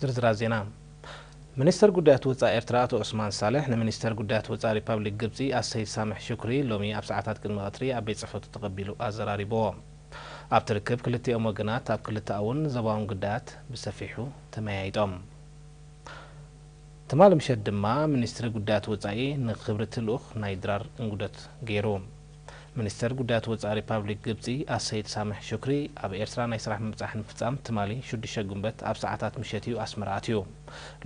ዝርዝራት ዜና። ሚኒስተር ጉዳያት ወጻኢ ኤርትራ ኣቶ ዑስማን ሳልሕ ንሚኒስተር ጉዳያት ወጻኢ ሪፓብሊክ ግብጺ ኣሰይድ ሳምሕ ሹክሪ ሎሚ ኣብ ሰዓታት ቅድሚ ቀትሪ ኣብ ቤት ጽሕፈቱ ተቐቢሉ ኣዘራሪብዎ። ኣብቲ ርክብ ክልቲኦም ወገናት ኣብ ክልተኣውን ዞባውን ጉዳያት ብሰፊሑ ተመያይጦም። ትማሊ ምሸት ድማ ሚኒስትሪ ጉዳያት ወጻኢ ንክብርቲ ልኡኽ ናይ ድራር እንጉደት ገይሩ። ሚኒስተር ጉዳያት ወጻኢ ሪፓብሊክ ግብጺ ኣሰይድ ሳምሕ ሹክሪ ኣብ ኤርትራ ናይ ስራሕ ምብጻሕ ንምፍጻም ትማሊ ሽዱሽተ ጉንበት ኣብ ሰዓታት ምሸት እዩ ኣስመራ ኣትዩ።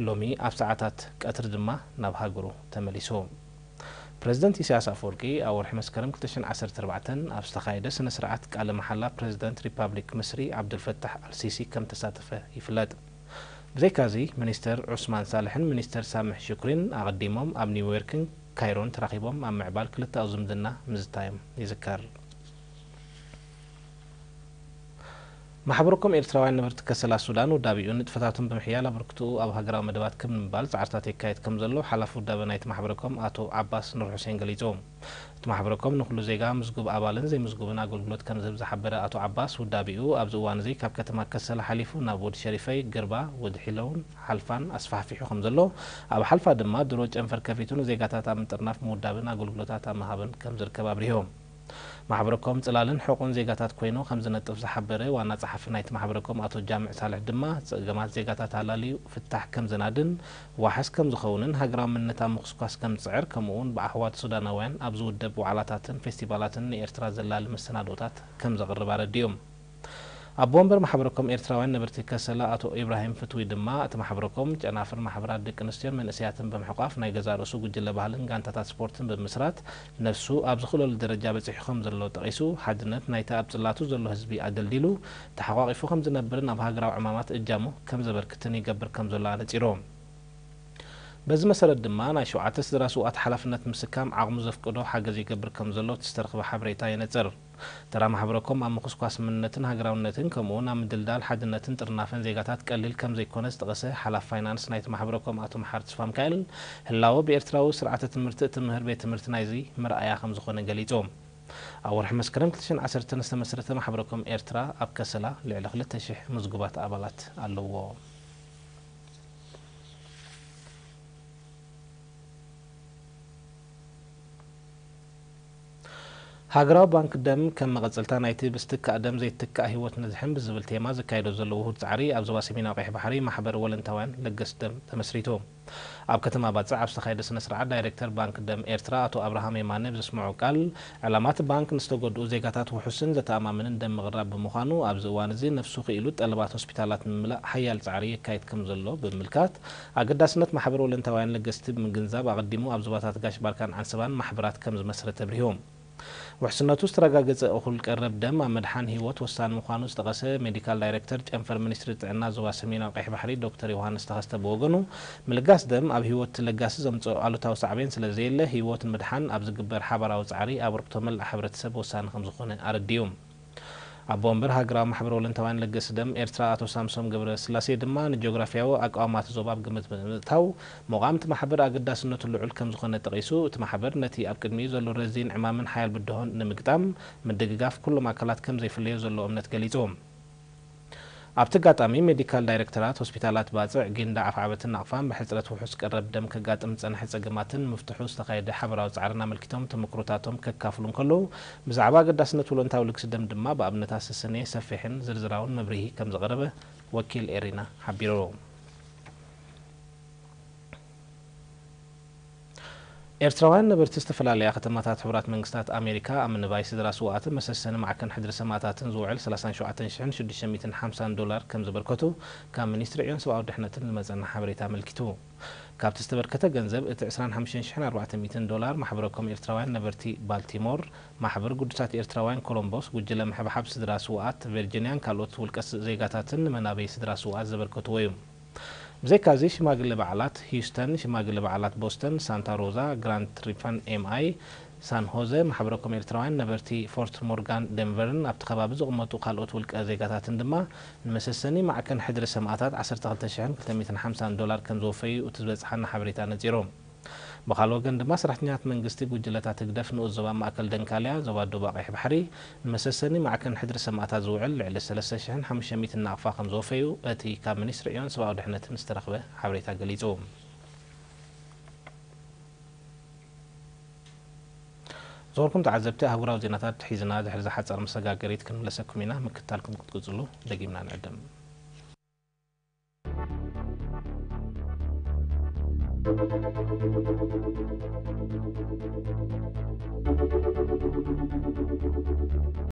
ሎሚ ኣብ ሰዓታት ቀትሪ ድማ ናብ ሃገሩ ተመሊሱ። ፕረዚደንት ኢሳያስ ኣፈወርቂ ኣብ ወርሒ መስከረም ክልተ ሽሕን ዓሰርተ ኣርባዕተን ኣብ ዝተኻየደ ስነ ስርዓት ቃለ መሓላ ፕረዚደንት ሪፓብሊክ ምስሪ ዓብዱልፈታሕ ኣልሲሲ ከም ተሳተፈ ይፍለጥ። ብዘይካዚ ሚኒስተር ዑስማን ሳልሕን ሚኒስተር ሳምሕ ሹክሪን ኣቐዲሞም ኣብ ኒውዮርክን ካይሮን ተራኺቦም ኣብ ምዕባል ክልተኣዊ ዝምድና ምዝታዮም ይዝከር። ማሕበረኮም ኤርትራውያን ነበርቲ ከሰላ ሱዳን ውዳቢኡ ንጥፈታቱን ብምሕያል ኣበርክትኡ ኣብ ሃገራዊ መደባት ከም ንምባል ጻዕርታት የካየድ ከም ዘሎ ሓላፊ ውዳበ ናይቲ ማሕበረኮም ኣቶ ዓባስ ኑር ሑሴን ገሊጹ። እቲ ማሕበረኮም ንኹሉ ዜጋ ምዝጉብ ኣባልን ዘይምዝጉብን ኣገልግሎት ከም ዝህብ ዝሓበረ ኣቶ ዓባስ ውዳቢኡ ኣብዚ እዋን እዚ ካብ ከተማ ከሰላ ሓሊፉ ናብ ወድ ሸሪፈይ፣ ግርባ፣ ወድ ሒለውን ሓልፋን ኣስፋሕፊሑ ከም ዘሎ፣ ኣብ ሓልፋ ድማ ድሮ ጨንፈር ከፊቱ ንዜጋታት ኣብ ምጥርናፍ ምውዳብን ኣገልግሎታት ኣብ ምሃብን ከም ዝርከብ ኣብሪሆም። ማሕበረኮም ጽላልን ሕቑን ዜጋታት ኮይኑ ከም ዝነጥፍ ዝሓበረ ዋና ጸሓፊ ናይቲ ማሕበረኮም ኣቶ ጃምዕ ሳልሕ ድማ፣ ጸገማት ዜጋታት ኣላልዩ ፍታሕ ከም ዘናድን ዋሕስ ከም ዝኸውንን ሃገራዊ መንነት ኣብ ምኹስኳስ ከም ዝጽዕር፣ ከምኡ እውን ብኣሕዋት ሱዳናውያን ኣብ ዝውደብ ዋዕላታትን ፌስቲቫላትን ንኤርትራ ዘላሊ መሰናድኦታት ከም ዘቕርብ ኣረዲኦም። ኣቦ ወንበር ማሕበረኮም ኤርትራውያን ነበርቲ ከሰላ ኣቶ ኢብራሂም ፍትዊ ድማ፣ እቲ ማሕበረኮም ጨናፍር ማሕበራት ደቂ ኣንስትዮን መንእሰያትን ብምሕቋፍ ናይ ገዛእ ርእሱ ጉጅለ ባህልን ጋንታታት ስፖርትን ብምስራት ነፍሱ ኣብ ዝኽእለሉ ደረጃ በጺሑ ከም ዘሎ ጠቒሱ፣ ሓድነት ናይቲ ኣብ ጽላቱ ዘሎ ህዝቢ ኣደልዲሉ ተሓቋቒፉ ከም ዝነብርን ኣብ ሃገራዊ ዕማማት እጃሙ ከም ዘበርክትን ይገብር ከም ዘሎ ኣነጺሩ። በዚ መሰረት ድማ ናይ ሸውዓተ ስድራ ስውኣት ሓላፍነት ምስካም ዓቕሙ ዘፍቅዶ ሓገዝ ይገብር ከም ዘሎ እቲ ዝተረኽበ ሓበሬታ የነጽር። ተራ ማሕበረኮም ኣብ ምኹስኳስ መንነትን ሃገራውነትን ከምኡውን ኣብ ምድልዳል ሓድነትን ጥርናፈን ዜጋታት ቀሊል ከም ዘይኮነ ዝጠቐሰ ሓላፊ ፋይናንስ ናይቲ ማሕበረኮም ኣቶ መሓሪ ተስፋሚካኤል፣ ህላወ ብኤርትራዊ ስርዓተ ትምህርቲ እትምህር ቤት ትምህርቲ ናይዚ መርኣያ ከም ዝኾነ ገሊጹ። ኣብ ወርሒ መስከረም ክልተ ሽሕን ዓሰርተን ዝተመስረተ ማሕበረኮም ኤርትራ ኣብ ከሰላ ልዕሊ ክልተ ሽሕ ምዝጉባት ኣባላት ኣለዎ። ሃገራዊ ባንክ ደም ከም መቐጸልታ ናይቲ ብዝትካእ ደም ዘይትካእ ህይወት ንድሕን ብዝብል ቴማ ዘካየዶ ዘሎ ውሁድ ጻዕሪ ኣብ ዞባ ሰሜናዊ ቀይሕ ባሕሪ ማሕበር ወለንታውያን ለገስ ደም ተመስሪቱ። ኣብ ከተማ ባጽዕ ኣብ ዝተኻየደ ስነ ስርዓት ዳይሬክተር ባንክ ደም ኤርትራ ኣቶ ኣብርሃም የማነ ብዘስምዖ ቃል፣ ዕላማ እቲ ባንክ ንዝተጎድኡ ዜጋታት ውሑስን ዘተኣማምንን ደም ምቕራብ ብምዃኑ ኣብዚ እዋን እዚ ነፍሱ ክኢሉ ጠለባት ሆስፒታላት ንምምላእ ሓያል ጻዕሪ የካይድ ከም ዘሎ ብምምልካት፣ ኣገዳስነት ማሕበር ወለንታውያን ለገስቲ ብምግንዛብ ኣቐዲሙ ኣብ ዞባታት ጋሽ ባርካን ዓንሰባን ማሕበራት ከም ዝመስረተ ኣብሪሁ። ውሕስነቱ ዝተረጋገጸ እኹል ቀረብ ደም ኣብ ምድሓን ህይወት ወሳኒ ምዃኑ ዝጠቐሰ ሜዲካል ዳይሬክተር ጨንፈር ሚኒስትሪ ጥዕና ዞባ ሰሜናዊ ቀይሕ ባሕሪ ዶክተር ዮሃንስ ተኸስተ ብወገኑ፣ ምልጋስ ደም ኣብ ህይወት እቲ ለጋሲ ዘምጽኦ ኣሉታዊ ሳዕቤን ስለ ዘየለ ህይወት ንምድሓን ኣብ ዝግበር ሓባራዊ ጻዕሪ ኣበርክቶ መላእ ሕብረተሰብ ወሳኒ ከም ዝኾነ ኣረዲኡ። ኣቦ ወንበር ሃገራዊ ማሕበር ወለንታውያን ለገሲ ደም ኤርትራ ኣቶ ሳምሶም ገብረስላሴ ድማ ንጂኦግራፊያዊ ኣቃውማት ዞባ ኣብ ግምት ብምእታው፣ መቋምቲ ማሕበር ኣገዳስነቱ ልዑል ከም ዝኾነ ጠቒሱ፣ እቲ ማሕበር ነቲ ኣብ ቅድሚኡ ዘሎ ረዚን ዕማምን ሓያል ብድሆን ንምግጣም ምድግጋፍ ኩሎም ኣካላት ከም ዘይፍለዮ ዘለዎ እምነት ገሊጹ። ኣብቲ ኣጋጣሚ ሜዲካል ዳይሬክተራት ሆስፒታላት ባጽዕ፣ ጊንዳዕ፣ ኣፍዓበትን ናቕፋን ብሕጽረት ውሑስ ቀረብ ደም ከጋጥም ዝጸንሐ ጸገማትን ንምፍትሑ ዝተኻየደ ሓበራዊ ጻዕርን ኣመልኪቶም ተመክሮታቶም ከካፍሉ እንከለዉ፣ ብዛዕባ ኣገዳስነት ወለንታዊ ልግሲ ደም ድማ ብኣብነታት ሰሰንየ ሰፊሕን ዝርዝራውን መብርሂ ከም ዘቕረበ ወኪል ኤሪና ሓቢሩ። ኤርትራውያን ነበርቲ ዝተፈላለያ ከተማታት ሕቡራት መንግስታት ኣሜሪካ ኣብ ምንባይ ስድራ ስውኣትን መሰሰኒ ማዕከን ሕድሪ ሰማእታትን ዝውዕል ሰላሳን ሸውዓተን ሽሕን ሽዱሽተ ሚእትን ሓምሳን ዶላር ከም ዘበርከቱ ካብ ሚኒስትሪ ዕዮን ሰብኣዊ ድሕነትን ዝመጸና ሓበሬታ ኣመልኪቱ። ካብቲ ዝተበርከተ ገንዘብ እቲ ዕስራን ሓሙሽተን ሽሕን ኣርባዕተ ሚእትን ዶላር ማሕበረኮም ኤርትራውያን ነበርቲ ባልቲሞር፣ ማሕበር ግዱሳት ኤርትራውያን ኮሎምቦስ፣ ጉጅለ ምሕብሓብ ስድራ ስውኣት ቨርጂንያን ካልኦት ውልቀ ዜጋታትን ንመናበይ ስድራ ስውኣት ዘበርከትዎ እዩ። ብዘይካዚ ሽማግለ በዓላት ሂዩስተን፣ ሽማግለ በዓላት ቦስተን፣ ሳንታ ሮዛ፣ ግራንድ ሪፋን ኤምኣይ፣ ሳን ሆዘ፣ ማሕበረኮም ኤርትራውያን ነበርቲ ፎርት ሞርጋን ደንቨርን ኣብቲ ከባቢ ዝቕመጡ ካልኦት ውልቀ ዜጋታትን ድማ ንመሰሰኒ ማዕከን ሕድሪ ሰማእታት ዓሰርተ ክልተ ሽሕን ክልተ ሚእትን ሓምሳን ዶላር ከም ዝወፈዩ እቲ ዝበጽሓና ሓበሬታ ነጺሩ። ብኻልእ ወገን ድማ ሰራሕተኛታት መንግስቲ ጉጅለታት ህግደፍ ንኡስ ዞባ ማእከል ደንካልያ ዞባ ዶብ ቀይሕ ባሕሪ ንመሰሰኒ ማዕከን ሕድሪ ሰማእታት ዝውዕል ልዕሊ ሰለስተ ሽሕን ሓሙሽተ ሚእትን ናቕፋ ከም ዝወፈዩ እቲ ካብ ሚኒስትሪ ዕዮን ሰብኣዊ ድሕነትን ዝተረኽበ ሓበሬታ ገሊጹ። ዝኸበርኩም ተዓዘብቲ ኣህጉራዊ ዜናታት ሒዝና ድሕሪ ዝሓጸር መሰጋገሪት ክንምለሰኩም ኢና። ምክትታልኩም ክትቅጽሉ ደጊምና ንዕድም።